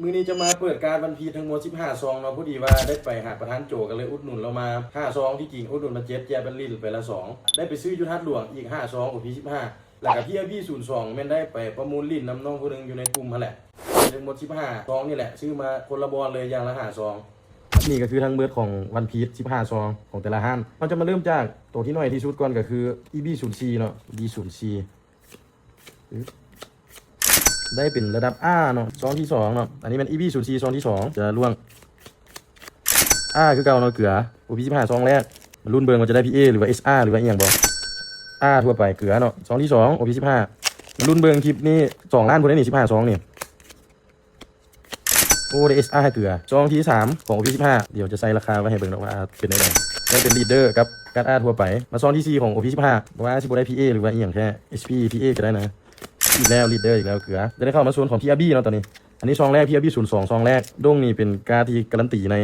ມື້ນີ້ຈະມາເປີດກາດວັນພີດທັງໝົດສິບຫ້າຊອງເນາະ, ພໍດີວ່າໄດ້ໄປຫາປະທານໂຈ ກໍເລີຍອຸດໜູນລາວມາຫ້າຊອງ, ທີ່ຈິງອຸດໜູນມາເຈັດ ແຈກເປັນລິ້ນໄປລະສອງ, ໄດ້ໄປຊື້ຢູ່ທາດຫຼວງອີກຫ້າຊອງ ໂອພີສິບຫ້າ ແລ້ວກໍພີອາບີສູນສອງ ແມ່ນໄດ້ໄປປະມູນລິ້ນນຳນ້ອງຜູ້ໜຶ່ງຢູ່ໃນກຸ່ມຫັ້ນແຫຼະ. ທັງໝົດສິບຫ້າຊອງນີ້ແຫຼະ, ຊື້ມາຄົນລະບ່ອນເລີຍ ຢ່າງລະຫ້າຊອງ. ນີ້ກໍຄືທັງເບິດຂອງວັນພີດສິບຫ້າຊອງຂອງແຕ່ລະຮ້ານ. ເຮົາຈະມາເລີ່ມຈາກໂຕທີ່ໜ້ອຍທີ່ສຸດກ່ອນ ກໍຄືອີບີສູນສີ່ເນາະ, ອີບີສູນສີ່ ອຶບ ໄດ້ເປັນລະດັບອາເນາະ, ຊອງທີສອງເນາະ. ອັນນີ້ແມ່ນອີບີສູນສີ່ ຊອງທີສອງ ຈະລ່ວງ ອາ ຄືເກົ່າເນາະ, ເກືອ. ໂອພີສິບຫ້າ ຊອງແລກ ມາລຸ້ນເບິ່ງວ່າຈະໄດ້ພີເອ ຫຼືວ່າເອສອາ ຫຼືວ່າອີ່ຫຍັງບໍ່. ອາ ທົ່ວໄປ ເກືອເນາະ. ຊອງທີສອງ ໂອພີສິບຫ້າ ມາລຸ້ນເບິ່ງຄລິບນີ້ ສອງລ້ານພຸ້ນເດ້ນີ້ ສິບຫ້າຊອງນີ້. ໂອ້ ໄດ້ເອສອາ ເກືອ. ຊອງທີສາມຂອງໂອພີສິບຫ້າ ດຽວຈະໃສ່ລາຄາໄວ້ໃຫ້ເບິ່ງດອກວ່າເປັນແນວໃດ, ໄດ້ເປັນລີດເດີກັບກາດອາທົ່ວໄປ. ມາຊອງທີສີ່ຂອງໂອພີສິບຫ້າ ວ່າຊິບໍ່ໄດ້ພີເອ ຫຼືວ່າອີ່ຫຍັງແທ້, ເອສພີ ພີເອ ກໍໄດ້ນະ. ອີກແລ້ວ ລີດເດີອີກແລ້ວ ເກືອ. ຈະໄດ້ເຂົ້າມາໂຊນຂອງພີອາບີເນາະຕອນນີ້. ອັນນີ້ຊອງແລກ ພີອາບີສູນສອງ ຊອງແລກ. ດົ້ງນີ້ເປັນກາດທີ່ກາລັນຕີໃນ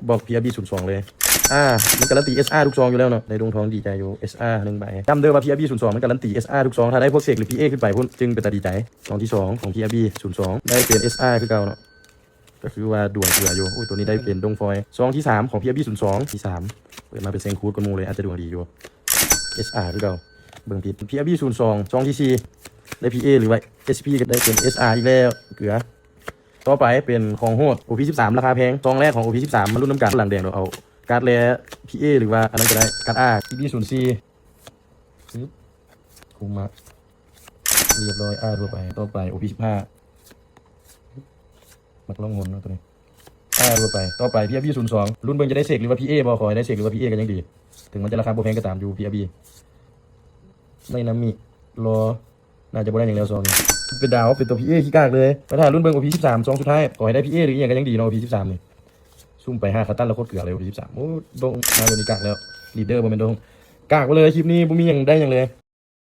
ບລັອກພີອາບີສູນສອງເລີຍ. ອາ ມັນກາລັນຕີເອສອາທຸກຊອງຢູ່ແລ້ວເນາະ, ໄດ້ດົ້ງທອງດີໃຈຢູ່ ເອສອາໜຶ່ງໃບ. ຈຳເດີວ່າພີອາບີສູນສອງ ມັນກາລັນຕີເອສອາທຸກຊອງ, ຖ້າໄດ້ພວກເຊັກ ຫຼື ພີເອ ຂຶ້ນໄປພຸ້ນ ຈຶ່ງເປັນຕາດີໃຈ. ຊອງທີສອງຂອງພີອາບີສູນສອງ ໄດ້ເປັນເອສອາຄືເກົ່າເນາະ, ກໍຄືວ່າດວງເກືອຢູ່. ໂອ້ຍ ໂຕນີ້ໄດ້ເປັນດົ້ງຟອຍ. ຊອງທີສາມຂອງພີອາບີສູນສອງ ທີສາມ ເປີດມາເປັນແຊງຄູດກວ່າໝູ່ເລີຍ, ອາດຈະດວງດີຢູ່. ເອສອາຄືເກົ່າ, ເບິ່ງຜິດ. ພີອາບີສູນສອງ ຊອງທີສີ່ ໄດ້ພີເອ ຫຼືວ່າເອສພີ ກໍໄດ້ເປັນເອສອາອີກແລ້ວ ເກືອ. ຕໍ່ໄປເປັນຂອງໂຫດ ໂອພີສິບສາມ ລາຄາແພງ. ຊອງແລກຂອງໂອພີສິບສາມ ມາລຸ້ນນຳກັນ. ຫຼັງແດງ ດຽວເອົາກາດແລພີເອ ຫຼືວ່າອັນນັ້ນກໍໄດ້, ກາດອາ ອີບີສູນສີ່ ອຶບ ຄຸມມາ ຮຽບຮ້ອຍ ອາທົ່ວໄປ. ຕໍ່ໄປ ໂອພີສິບຫ້າ ມັກລອງຫົນເນາະໂຕນີ້, ອາທົ່ວໄປ. ຕໍ່ໄປ ພີອາບີສູນສອງ ລຸ້ນເບິ່ງຈະໄດ້ເຊັກ ຫຼືວ່າພີເອບໍ່. ຂໍໃຫ້ໄດ້ເຊັກ ຫຼືວ່າພີເອ ກໍຍັງດີ, ເຖິງມັນຈະລາຄາບໍ່ແພງກໍຕາມ. ຢູ່ພີອາບີ ໄດນາມິກ ລໍ ໜ້າຈະບໍ່ໄດ້ຫຍັງແລ້ວຊອງນີ້. ເປັນດາວ ເປັນຕົວພີເອຂີ້ກາກເລີຍ. ມາຖ້າລຸ້ນເບິ່ງໂອພີສິບສາມ ຊອງສຸດທ້າຍ, ຂໍໃຫ້ໄດ້ພີເອ ຫຼືອີ່ຫຍັງກໍຍັງດີເນາະ. ໂອພີສິບສາມນີ້ ຊຸ່ມໄປຫ້າຄັດຕັນແລ້ວ ໂຄດເກືອເລີຍ ໂອພີສິບສາມ. ໂອ້ ດົ້ງມາແບບນີ້ກາກແລ້ວ, ລີດເດີບໍ່ແມ່ນດົ້ງ. ກາກໄປເລີຍຄລິບນີ້, ບໍ່ມີຫຍັງໄດ້ຫຍັງເລີຍ.